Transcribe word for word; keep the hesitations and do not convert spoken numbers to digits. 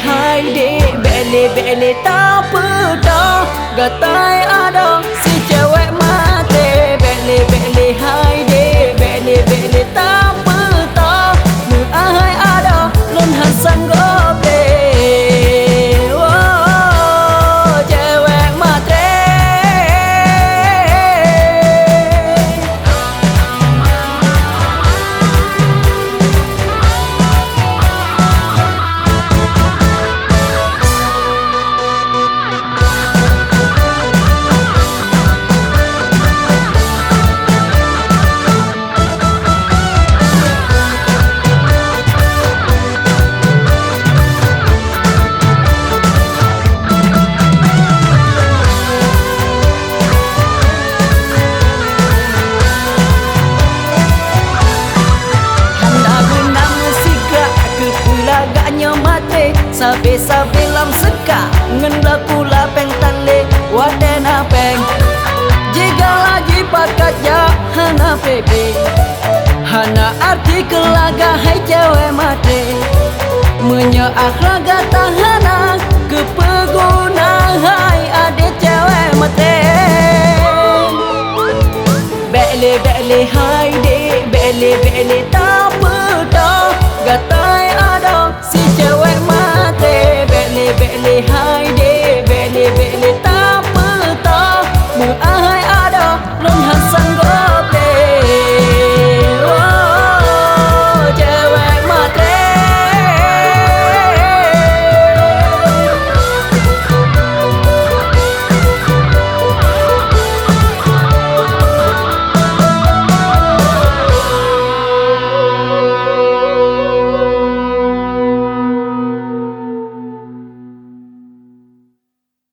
Hai dek, bèk lé, bèk lé tapeutoh, gatai adoe si cewek maté. Bèk lé, bèk lé, hai dek, bèk lé, bèk lé tapeutoh, meuahai adoe lôn han sanggob lé. Woe, cewek maté. Hana guna meusigoe keu peulagak nyoe maté, sabé-sabé lam seuka ngon blah kula péng tan lé watée na péng. Jigala jipakat jak hana pé-pé. Hana arti keu lagak hai cewek maté. Meunyoe akhlak gata hana, keupeue guna hai adoe cewek maté. Bèk lé, bèk lé hai dek, bèk lé, bèk lé tapeutoh, gatai adoe si cewek maté. Bèk lé, bèk lé hai